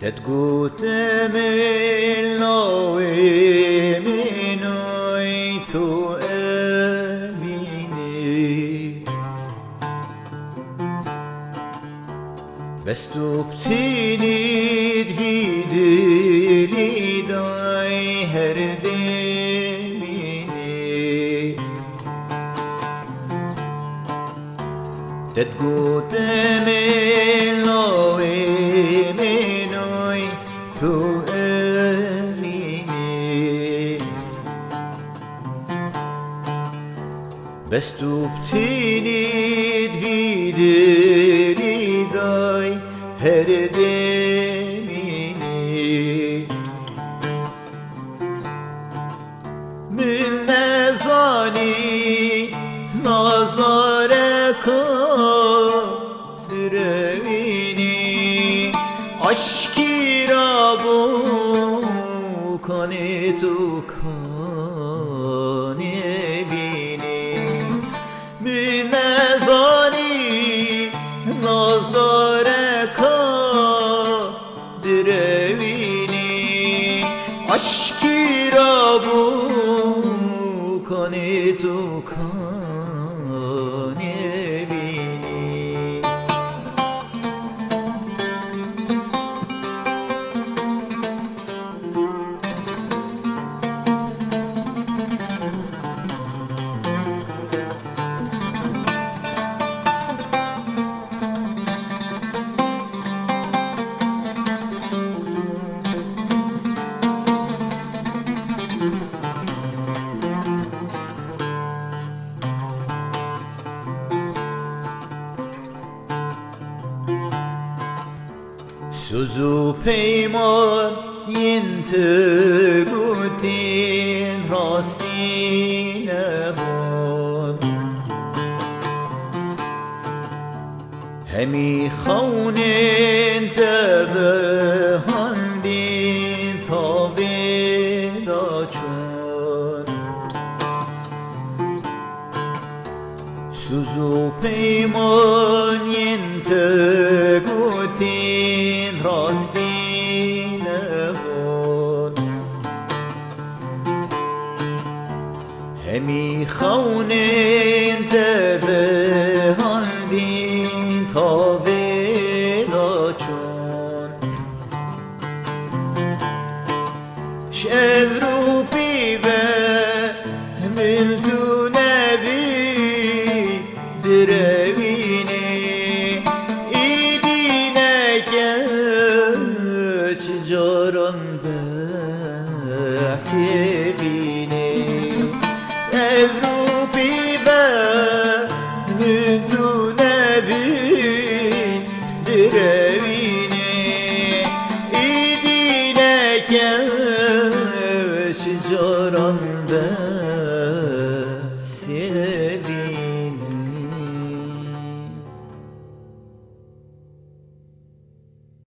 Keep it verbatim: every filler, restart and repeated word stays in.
Te digote min lawê min oy tu evînî. Bes tu bitinî di vî dilî day her demînî. Te digote min lawê min oy tu evînî. Bes tu bitinî di vî dilî day her demînî. Min nezanî nazdareka direwînî, aşkî rabû kanê tu kanê bînî. Min nezanî nazdareka direwînî, aşkî rabû kanê tu kanê bînî. Soz û peyman yên tu gotin rastî nebûn. Hemî xewnên te vehandîn tavê da çûn. Soz û peyman yên te gotin rastî nebûn. Hemî xewnên te vehandîn tavê da çûn. Ji ev rûpî ve min tu nevî direwînî, îdî ne keç caran behsê vînî. Ev rûpî ve min tu nevî direwînî, îdî ne keç caran behsê